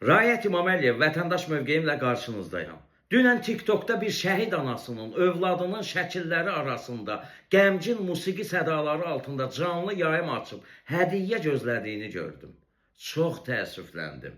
Rayət İmaməliyev vətəndaş mövqeyimlə qarşınızdayam. Dünən TikTokda bir şəhid anasının övladının şəkilləri arasında qəmgin musiqi sədaları altında canlı yayım açıb hədiyyə gözlədiyini gördüm. Çox təəssüfləndim.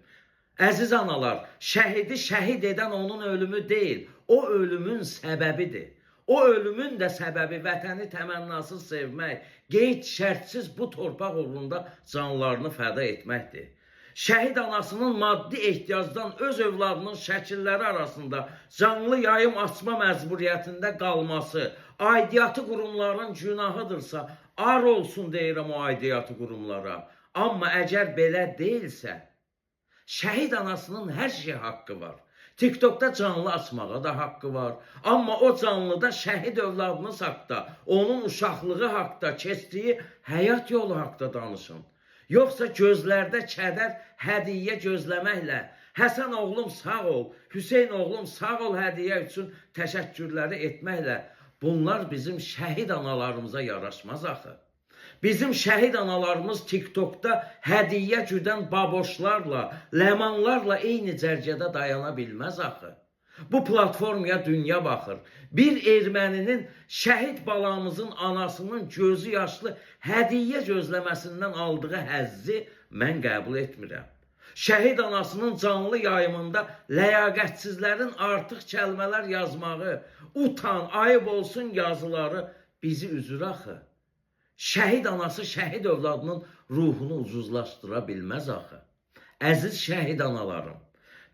Əziz analar, şəhidi şəhid edən onun ölümü deyil, o ölümün səbəbidir. O ölümün də səbəbi vətəni təmənnasız sevmək, qeyd şərtsiz bu torpaq uğrunda canlarını fəda etməkdir. Şəhid anasının maddi ehtiyacdan öz övladının şəkilləri arasında canlı yayım açma məcburiyyətində qalması aidiyyatı qurumların günahıdırsa, ar olsun deyirəm o aidiyyatı qurumlara. Amma əgər belə deyilsə, şəhid anasının hər şeyə haqqı var. TikTokda canlı açmağa da haqqı var. Amma o canlıda şəhid övladınız haqda, onun uşaqlığı haqda, keçdiyi həyat yolu haqda danışın. Yoxsa gözlərdə kədər hədiyyə gözləməklə Həsən oğlum sağ ol, Hüseyn oğlum sağ ol hədiyyə üçün təşəkkürləri etməklə bunlar bizim şəhid analarımıza yaraşmaz axı. Bizim şəhid analarımız TikTokda hədiyyə güdən baboşlarla, ləmanlarla eyni cərgədə dayana bilməz axı. Bu platformaya dünya baxır. Bir erməninin şəhid balamızın anasının gözü yaşlı hədiyyə gözləməsindən aldığı həzzi mən qəbul etmirəm. Şəhid anasının canlı yayımında ləyaqətsizlərin artıq kəlmələr yazmağı, utan, ayıb olsun yazıları bizi üzür axı. Şəhid anası şəhid övladının ruhunu ucuzlaşdıra bilməz axı. Əziz şəhid analarım,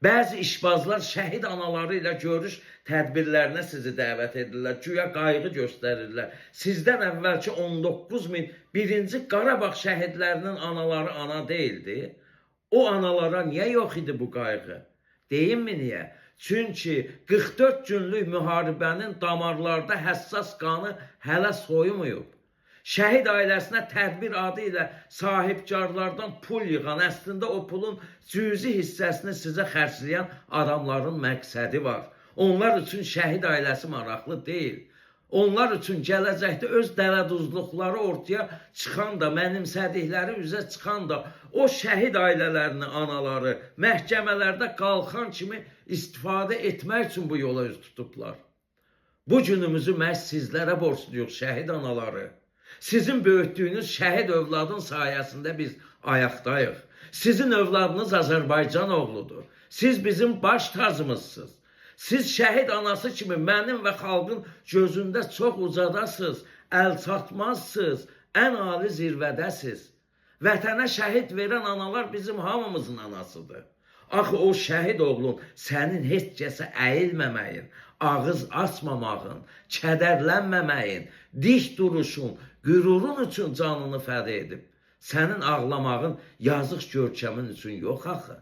bəzi işbazlar şəhid anaları ilə görüş tədbirlərinə sizi dəvət edirlər, güya qayğı göstərirlər. Sizdən əvvəlki 19 min birinci Qarabağ şəhidlərinin anaları ana deyildi. O analara niyə yox idi bu qayğı? Deyimmi niyə? Çünki 44 günlük müharibənin damarlarda həssas qanı hələ soyumayıb. Şəhid ailəsinə tədbir adı ilə sahibkarlardan pul yığan, əslində o pulun cüzi hissəsini sizə xərcləyən adamların məqsədi var. Onlar üçün şəhid ailəsi maraqlı deyil. Onlar üçün gələcəkdə öz dələduzluqları ortaya çıxan da, mənimsədikləri üzə çıxan da, o şəhid ailələrini, anaları məhkəmələrdə qalxan kimi istifadə etmək üçün bu yola üz tutublar. Bu günümüzü məhz sizlərə borcluyuq şəhid anaları. Sizin böyütdüyünüz şəhid övladın sayəsində biz ayaqdayıq. Sizin övladınız Azərbaycan oğludur. Siz bizim baş tacımızsınız. Siz şəhid anası kimi mənim və xalqın gözündə çox ucadasınız, əl çatmazsınız, ən ali zirvədəsiz. Vətənə şəhid verən analar bizim hamımızın anasıdır. Axı o şəhid oğlun sənin heç kəsə əyilməməyin, ağız açmamağın, kədərlənməməyin, dik duruşun, qürurun üçün canını fəda edib. Sənin ağlamağın yazıq görkəmin üçün yox axı.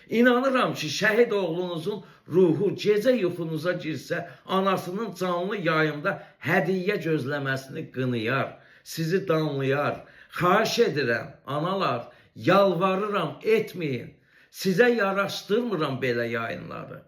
İnanıram ki, şəhid oğlunuzun ruhu gecə yuxunuza girsə, anasının canlı yayımda hədiyyə gözləməsini qınayar, sizi danlayar. Xahiş edirəm, analar, yalvarıram, etməyin. Sizə yaraşdırmıram belə yayınları.